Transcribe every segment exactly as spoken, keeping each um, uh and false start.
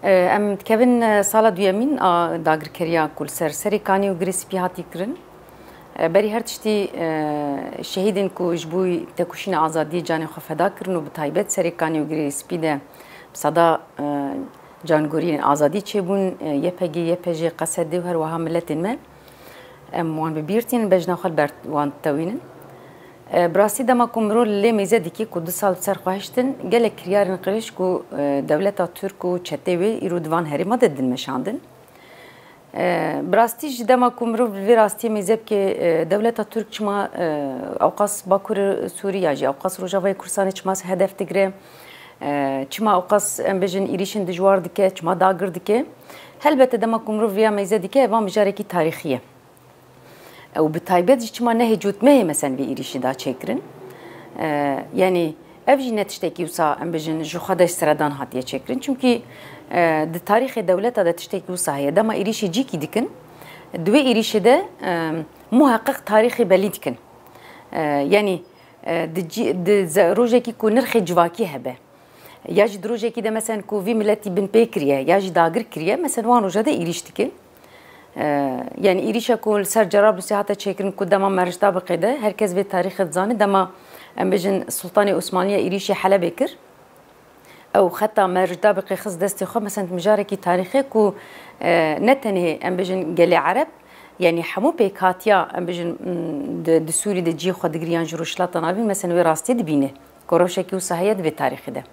Em dikevin sala duyemîn a dagirkeriya ku li ser Serê Kanî û Girê Spî hatî kirin. Berî her tiştî, şehîdên ku ji bo tekoşîna azadiyê canê xwe feda kirin û bi taybet Serê Kanî û Girê Spî de bi seda cangoriyên azadî çêbûn, Y P G, Y P J, Q S D û her wiha miletên me. Em wan bi bîr tînin, bejna xwe li ber wan ditewînin. E, bi rastî dema ku mirov li lê mêze dike ku du sal bi ser xwe hiştin, gelek kiryarên qirêj ku, e, dewleta Tirk û çetê wê îro di van herêma de didin meşandin. E, bi rastî jî dema ku mirov li vê rastiyê mêze bike, e, dewleta Tirk çima, e, ewqas Bakurê Sûrî ya jî ewqas Rojavayê Kurdistanê çima hedef digire, e, çima ewqas, em bêjin, êrîşên dijwar dike, çima dagir dike? Helbete dema ku mirov vêya mêze dike, ev mijarekî tarîxî ye. Ew bi taybet jî çima nehê cotmehê mesen vê êrîşî da çêkirin? E, yanî ev jî ne tiştekî wisa em bijin ji xwe de ji seredan hatiye çêkirin. Çimkî, e, di tarîxê dewleta de tiştekî wisa heye. Dema êrîşê cîkî dikin, di wê êrîşê de, e, muheqeq tarîxê belî dikin. E, yanî, e, di cî-, di ze-, rojekî ku nirxê civakî hebe, ya jî di rojekî de mesen ku vî miletî binpê kiriye, ya jî dagir kiriye, mesen wan roja de êrîş dikin. E, yanî êrîşa ku li ser Cerablusê hate çêkirin ku dema Mercdabixê de, her kes vê tarîxê dizane, dema em bêjin Sultanê Osmaniye êrîşê Helebê kir. Ew xeta Mercdabixê xist destê xwe, mesen mijarekî tarîxê ku, e, ne tenê em bêjin gelê Ereb, yanî hemû pêkhatiya em bêjin, m, di, di Sûrî de cihê xwe digiriyan ji Rojhilata Navîn, mesen wê rastiyê dibîne. Ku rewşekî wisa heye di vê tarîxê de.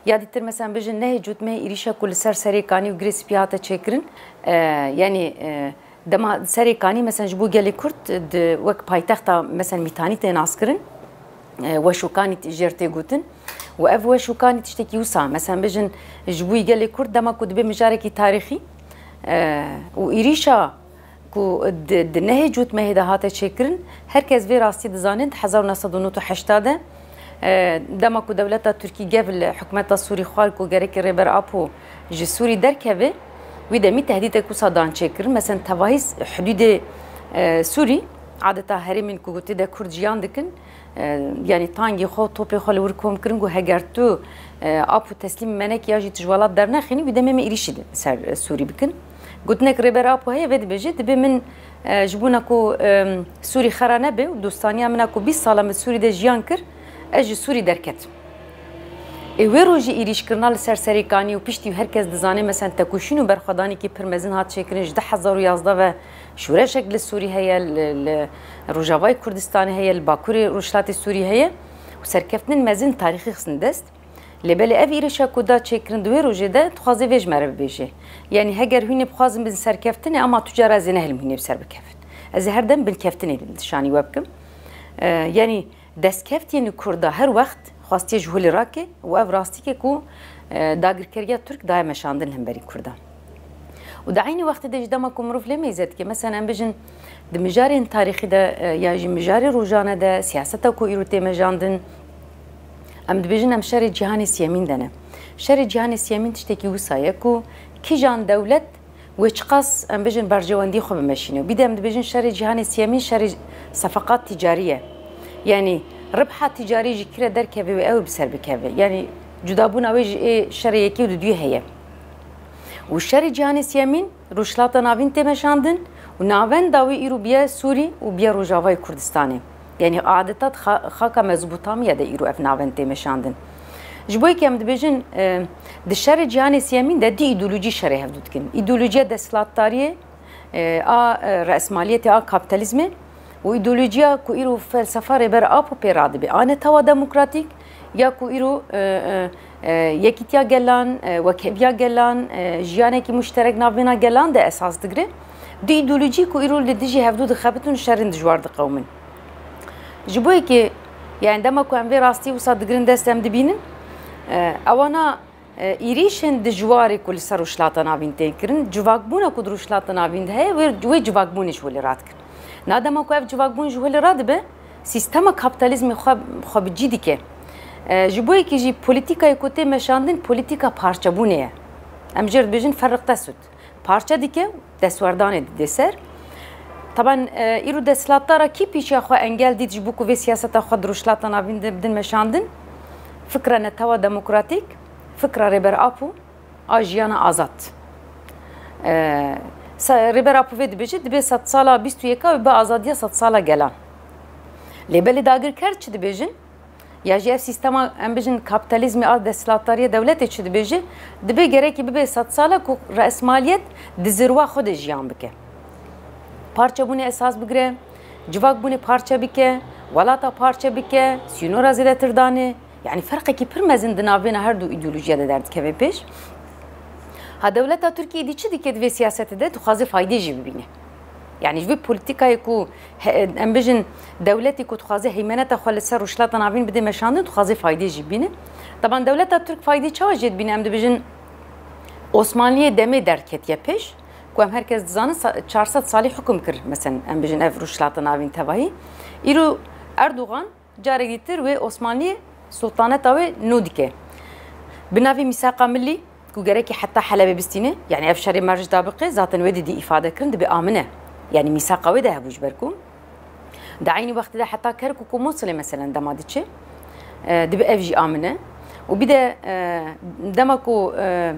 Ya dîtir, mesen, bijin nehê cotmehê êrîşa ku li ser Serê Kanî û Girê Spî hate çêkirin, e, yanî, e, dema Serê Kanî, mesen, ji bo gelê Kurd di wek paytexta, mesen, Mîtanî tê naskirin, e, Weşokanî jêr tê gotin. Û ev Weşokanî tiştekî wisa, mesen, bijin ji bo gelê Kurd dema ku dibe mijarekî tarîxî, e, û êrîşa ku di, di nehê cotmehê de hate çêkirin, her kes vê rastî dizane, di hezar û neh sed û nod û heşta de, e, dema ku dewleta Tirkî gef li hikûmeta Sûrî xwar ku gerekê Rêber Apo ji Sûrî derkeve, wî demî tehdîtek wisa dan çêkirin. Mesen tevahî s-, hidûdê, e, Sûrî, adeta herêmên ku tê de Kurd jiyan dikin, e, yanî tangê xwe û topê xwe li wir kom kirin, got, heger tu, e, Apo teslîm me nekî ya jî tu ji welat dernexînî, wî demê me êrîşî li ser, e, Sûrî bikin. Gotinek Rêber Apo heye, vê dibêje, dibê min, e, ji bona ku, e, Sûrî xera nebe û dostaniya min a ku bîst sal e min Sûrî de jiyan kir, ez ji Sûrî derketim. Ê wê rojî êrîşkirina li ser Serê Kanî û piştî her kes dizane, mesen tekoşîn û berxwedanekî pir mezin hat çêkirin, ji du hezar û yazdeh ve şoreşek li Sûrî heye, li, li Rojavayê Kurdistanê heye, li Bakurê Rojhilatê Sûrî heye û serkeftinên mezin tarîxî xistin dest. Lê belê ev êrişa ku da çêkirin di wê rojê de, dixwaze vê ji me re bibêje. Yanî heger hûn ê bixwazin bin serkeftinê, ama tu cara ez ê nehêlim hûn ê bi ser bikevin. Ez ê her dem binkeftinê li nişanî we bikim. E, yanî destkeftiyên Kurda her wext xwastiye ji holê rake û ev rastîke ku, e, dagirkeriya Tirk daye meşandin hemberî Kurda. Û di eynî wextê de jî dema ku mirov lê mêze dike, mesela em bijin di mijarên tarîxî de, e, ya jî mijarê rojane de, siyaseta ku îro tê mejandin, em dibêjin em şerê cîhanê siyemîn de ne. Şerê cîhanê siyemîn tiştekî wisa ye ku kîjan dewlet wê çiqas, em bijin, berjewendî xwe bimeşîne. Bî de em dibêjin şerê cîhanê siyemîn şerê sefeqat tîcarî ye. Yanî ribha tîcarî ji kî re derkeve û ew bi ser bikeve. Yanî cudabûna wê ji ê şerê yekê û duduyê heye. Û şerê cîhanê siyemîn Rojhilata Navîn tê meşandin û navenda wê îro biye Sûrî û biye Rojavayê Kurdistanê. Yanî adeta di xa-, xaka Mezopotamiya de îro ev navend tê meşandin. Ji bo yekê em dibêjin, e, di şerê cîhanê siyemîn de du îdeolojî şerê hevdû dikin. Îdeolojiya desthilatdariyê, e, a, e, resmaliyetê, a kapitalizmê û îdeolojiya ku îro felsefa Rêber Apo pê radibe, a netewa demokratîk, ya ku îro, e, e, e, yekîtiya gelan, e, wekheviya gelan, e, jiyanekî muşterek navbêna gelan de esas digre. Du îdeolojî ku îro li dijî hevdû dixebitin û şerên dijwar diqewimin. Ji bo yekê, yani dema ku em vê rastî wisa digirin dest em dibînin, e, ewana, e, êrîşên dijwarê ku li ser Rojhilata Navîn tên kirin, civakbûna ku di Rojhilata Navîn de heye, wê, wê civakbûnê ji holê radikin. Na dema ku ev civakbûn ji holê radibe, sîstema kapitalizmê xwe, xwe bi cî dike. E, ji bo yekê jî polîtîkayê ku tê meşandin, polîtîka parçebûnê ye. Em jê re dibêjin ferriq tesud. Parçe dike, destwerdanê dide ser. Taban, e, îro desthilatdara kî pîşiya xwe engel dît ji bo ku vê siyaseta xwe di Rojhilata Navîn de bidin meşandin? Fikra netewa demokratîk, fikra Rêber Apo, a jiyana azad. E, se- Rêber Apo vê dibêje, dibê sedsala bîst û yeka wê be azadiya sedsala gelan. Lê belê dagirker çi dibêjin? Ya jî ev sîstema, em bijin, kapîtalîzmê a desthilatdariya dewletê çi dibêje? Dibê gerekî bibe sedsala ku resmaliyet di zirwa xwe de jiyan bike. Parçebûnê esas bigire, civakbûnê parçe bike, welata parçe bike, sînora zêdetir dane. Yanî ferqekî pir mezin di navbêna her du îdeolojiya de derdikeve pêş. Ha, dewleta Tirkiyê dî çi dike di vê siyasetê de? Dixwaze faydê jî bibîne. Yanî ji vê polîtîkayê ku he- em bijin dewletê ku dixwaze heymeneta xwe li ser Rojhilata Navîn bide meşandin, dixwaze faydê jî bîne. Teban dewleta Tirk faydê çawa jê dibîne? Em dibijin Osmanliyê demê derdiketiye pêş, ku em her kes dizanin sa- çar sed salî hukm kir, mesela em bijin ev Rojhilata Navîn tevahî. Îro Erdogan carekî dir wê Osmanliyê, sultaneta wê nû dike. Bi navê Mîsaqa Millî, ku gerekî heta Helebê bistîne, yanî ev şerê merc dabiqe, zaten wê didî îfade kirin, dibe amine. Yanî mîsaqa wê de hebû ji ber ku di eynî wextê de heta Kerkûk û Mûsilê meselen dema diçe, e, dibe ev jî amine. Û bir de, e, dema ku, e,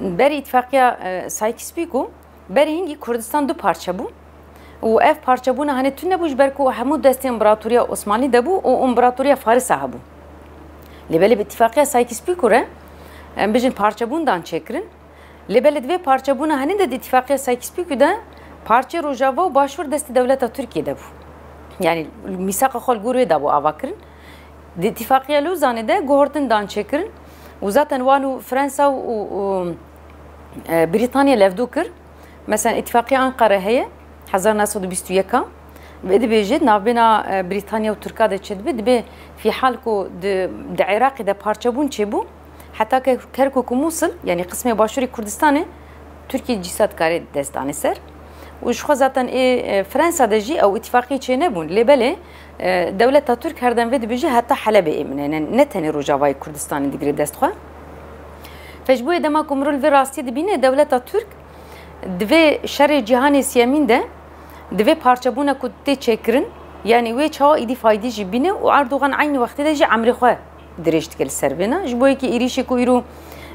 berî îtifaqiya, e, Sykes-Picot, berî hingî Kurdistan du parçe bû. Û ev parçebûna hanê tune bû ji ber ku hemû destê împaratoriya Osmanlî de bû û împaratoriya Farisa hebû. Lê belê bi îtifaqiya Sykes-Picot re, em bijin parçebûn dan çêkirin. Lê belê di vê parçebûna hanê de di îtifaqiya Sykes-Picot de parçeyê Rojava û Başûr destê dewleta Tirkiyê de bû. Yanî mîsaqa xwe li gor wê de bû ava kirin. Di îtifaqiya Lozanê de guhertin dan çêkirin û zaten wan û Fransa û, û, e, Brîtanya levdû kir. Mesela îtifaqiya Ankara heye, hezar neh sed û bîst û yek a. Vê dibêje, navbêna, e, Brîtanya û Tirka de çêdibe, dibê fîhal ku di, di Iraqê de parçebûn çêbû, heta ke Kerkûk û Mûsil, yanî qismê başûrê Kurdistanê, Tirkiyê dîsa dikarê dest danê ser. Û ji xwe zaten ê, e, Fransa de jî ew îtifaqî çênebûn. Lê belê, e, dewleta Tirk her dem vê dibêje heta Helebê ê min e, ne, ne tenê Rojavayê Kurdistanê digire dest xwe. Fe ji bo yê dema ku mirov li vê rastiyê dibîne, dewleta Tirk di vê şerê cîhanê siyemîn de, di vê parçebûna ku tê çêkirin, yanî wê çawa îdî faydî jî bîne û Erdogan eynî wextê de jî emrê xwe dirêj dike li ser vêna. Ji bo yekî êrîşê ku îro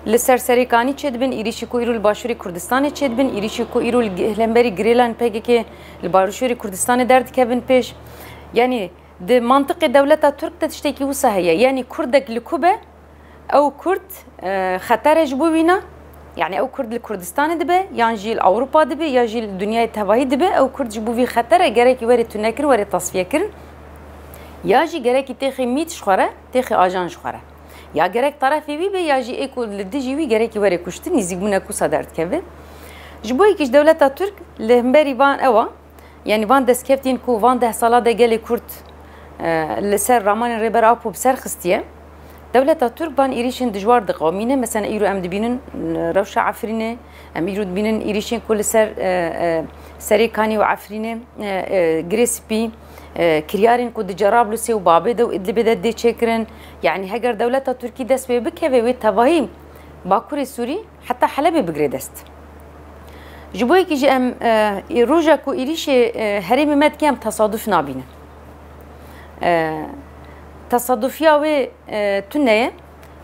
li ser Serêkanî çêdibin, êrîşê ku îro li Başûrê Kurdistanê çêdibin, êrîşê ku îro li gi-, hemberî girêlan P K K li Başûrê Kurdistanê derdikevin pêş. Yanî di mantiqê dewleta Tirk de tiştekî wisa heye. Yanî Kurdek li ku be, ew Kurd, e, xeter e ji bo wîna. Yanî ew Kurd li Kurdistanê dibe, yan jî li Ewropa dibe, ya jî li dinyayê tevahî dibe, ew Kurd ji bo vî xeter e, gerekî were tunekirin, were tasfiyekirin. Ya jî gerekî têxê mît ji xwe re, têxê ajan ji xwe re. Ya gerek terefê wî be, ya jî ê ku li dijî wî gerekî were kuştin, nîzîkbûnek wisa derdikeve. Ji bo yekî ji dewleta Tirk li hemberî van ew a, yanî van destkeftên ku van deh sala de gelê Kurd, e, li ser ramanên Rêber Apo bi ser xistiye, dewleta Tirk van êrîşên dijwar diqewimîne. Mesela îro em dibînin, e, rewşa Efrînê, em îro dibînin êrîşên ku li ser, e, e, Serêkanî û Efrînê, e, e, Girê Spî, e, kiryarên ku di Cerablusê û Babê de û Idlibê de dê çêkirin. Yanî heger dewleta Tirkî dest pê bikeve, wê tevahî Bakurê Sûrî heta Helebê bigire dest. Ji bo yekî jî em, e, roja ku êrîşê, e, herêmê me dike, em tesaduf nabînin. E, tesadufiya wê, e, tune ye,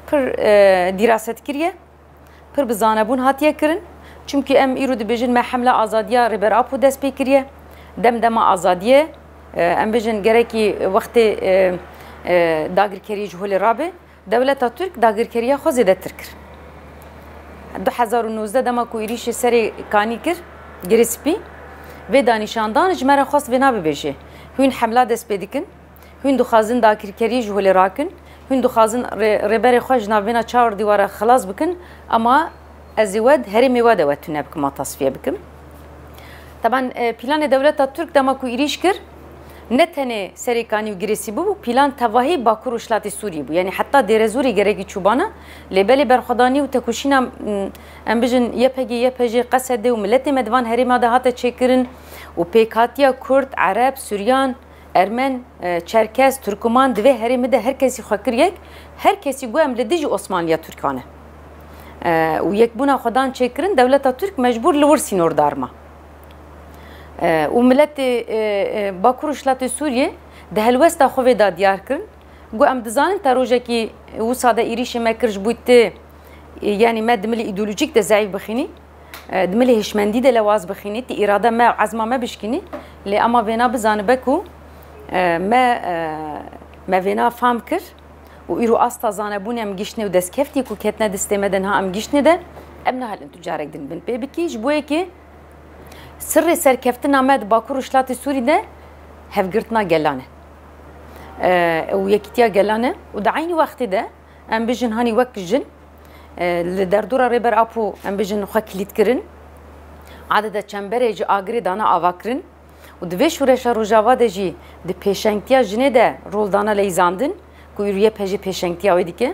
pir, e, dîraset kiriye, pir bi zanebûn hatiye kirin. Çimkî em îro dibêjin me hemla azadiya Rêber Apo dest pê kiriye. Dem dema azadiyê, e, em bijin gerekî wextê, e, e, dagirkeriyê ji holê rabe. Dewleta Tirk dagirkeriya xwe zêdetir kir. Du hezar û nozdeh dema ku êrîşê Serê Kanî kir, Girê Spî, vê danîşandan ji me re xwest vêna bibêje. Hûn hemla dest pê dikin, hûn dixwazin dagirkeriyê ji holê rakin, hûn dixwazin rê-, rêberê xwe ji navbêna çar dîwara xilas bikin, ama ez ê we di herêmê we de we tune bikim, a tasfiye bikim. Teban, e, planê dewleta Tirk dema ku êrîş kir, ne tenê Serêkanî û Girê Spî bû, plan tevahî Bakur û Rojhilatê Sûriyê bû. Yanî heta Dêrezorê gerekî çûbana, lê belê berxwedanî û tekoşîna, m, em bijin Y P G, Y P J, Qesede û miletê me di van herêma de hate çêkirin û pêkhatiya Kurd, Ereb, Suryan, Ermen, e, Çerkez, Turkuman di vê herêmê de her kesî xwe kir yek, her kesî got em li dijî Osmanliya Tirkan e. E, û yekbûna xwe dan çêkirin, dewleta Tirk mecbûr li wir sînordar ma. E, û miletê, e, e, Bakur û Rojhilatê Sûriyê di helwesta xwe vê de diyar kirin. Got em dizanin te rojekî wisa de êrîşê me kir ji bo tê E, yanî me di milê îdeolojîk de zeîf bixînî, e, di milê hişmendî de lewaz bixînî, ti îrade me û ezma me bişkînî, lê ema vêna bizanibe ku, e, me, e, me vêna fam kir û îro asta zanebûnê em giştine û destkeftî ku ketine destê me de niha em giştine de, em nahelin tu carek din bin pê bikî, ji bo yekê sirrê serkeftina me di Bakur û Rojhilatê Sûrî de hevgirtina gelan e. E, û yekîtiya gelan e û di eynî wextê de em bijin hanî wek jin, e, li derdora Rêber Apo em bijin xwe kilît kirin. Adede çemberê ji agirê dana avakirin û di vê şoreşa Rojava de jî di pêşengtiya jinê de rol dana leyzandin ku îro Y P J pêşengtiya wê dike.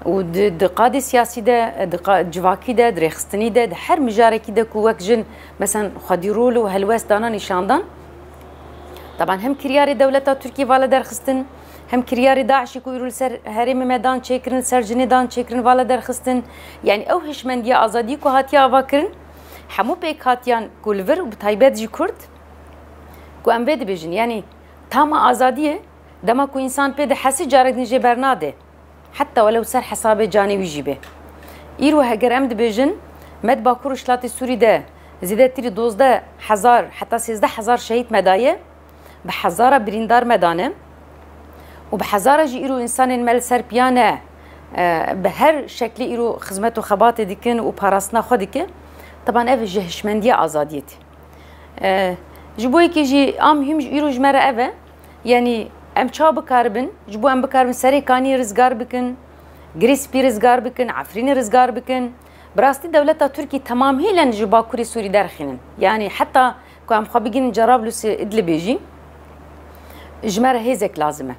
Û di, di qadê siyasî de, di qa-, civakî de, di rêxistinî de, di her mijarekî de ku wek jin, mesen, xwedî rol û helwest dana nîşandan. Taban hem kiryarê dewleta Tirkî vala derxistin, hem kiryarê DAIŞ'î ku îro li ser herêmê me dan çêkirin, li ser jinê dan çêkirin vala derxistin. Yanî ew hişmendiya azadiyê ku hatiye avakirin, hemû pêkhatiyan ku li vir û bi taybet jî Kurd, ku em vê dibêjin, yanî tama azadiyê, dema ku însan pê dihesî carek din jê bernade. Heta welew ser hesabê canê wî jî be. Îro heger em dibêjin, me di Bakur û Rojhilatê Sûrî de zêdetirî dozdeh hezar heta sêzdeh hezar şehîd me daye, bi hezara birîndar me dane û bi hezara jî îro însanên me li ser piya ne, e, bi her şeklî îro xizmet û xebatê dikin û parastina xwe dike. Taban ev ji hişmendiya azadiyê tê. E, ji bo yekê jî a muhîm ji îro ji me re ev e. Yanî em çawa bikaribin, ji bo em bikaribin Serê Kaniyê rizgar bikin, Girê Spî rizgar bikin, Efrînê rizgar bikin. Bi rastî dewleta Tirkî temamhîlen ji Bakurê Sûrî derxînin. Yanî heta ku em xwe bigihînin Cerablusê, Idlibê jî ji me re hêzek lazim e.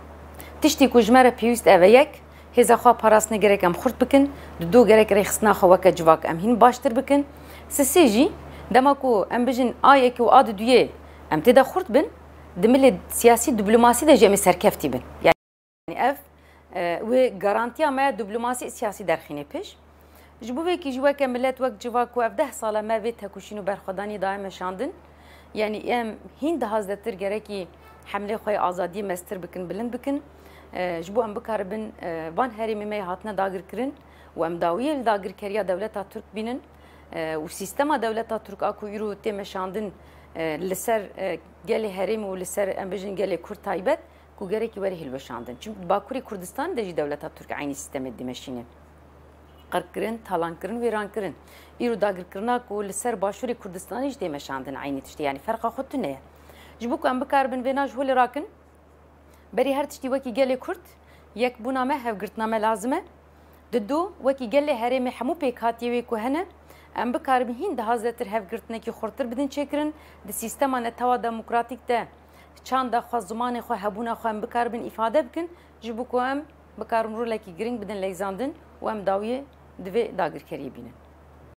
Tiştî ku ji me re pêwîst ev e, yek, hêza xwe parastinê gerek em xurt bikin, di do gerek rêxistina xwe weke civak em hîn baştir bikin. Sisê jî, dema ku em bijin a yekê û a duduyê em tê de xurt bin, di milê siyasî diplomasî de jî em ê serkeftî bin. Yanî ev, e, wê garantiya me ya diplomasî siyasî derxînê pêş. Ji bo vê yekê jî weke milet, wek civak ku ev deh sal e me vê tekoşîn û berxwedaniyê daye meşandin. Yanî em hîn daha zêdetir gerekî hemlê xwe yê azadiyê mestir bikin, bilind bikin. E, ji bo em bikaribin, e, van herêmê me yê hatine dagirkirin û em dawiyê li dagirkeriya dewleta Tirk bînin, e, û sîstema dewleta Tirk a ku îro tê meşandin, e, li ser, e, gelê herêmê û li ser, em bijin, gelê Kurd taybet, ku gerekî were hilweşandin. Çimkî di Bakurê Kurdistanê de jî dewleta Tirk eynî sîstemê dimeşîne. Qirkirin, talankirin, wêrankirin. Îro dagirkirina ku li ser Başûrê Kurdistanê jî tê meşandin eynî tiştê. Yanî ferqa xwe tune ye. Ji bo ku em bikaribin vêna ji holê rakin, berî her tiştî wekî gelê Kurd yekbûna me, hevgirtina me lazim e. Di do, wekî gelê herêmê hemû pêkhatiyê wê ku hene, em bikaribin hîn daha zêdetir hevgirtinekî xurtir bidin çêkirin. Di sîstema netewa demokratîk de çanda xwe, zimanê xwe, hebûna xwe em bikaribin îfade bikin, ji bo ku em bikaribin rolekî giring bidin leyzandin û em dawiyê di vê dagirkeriyê bînin.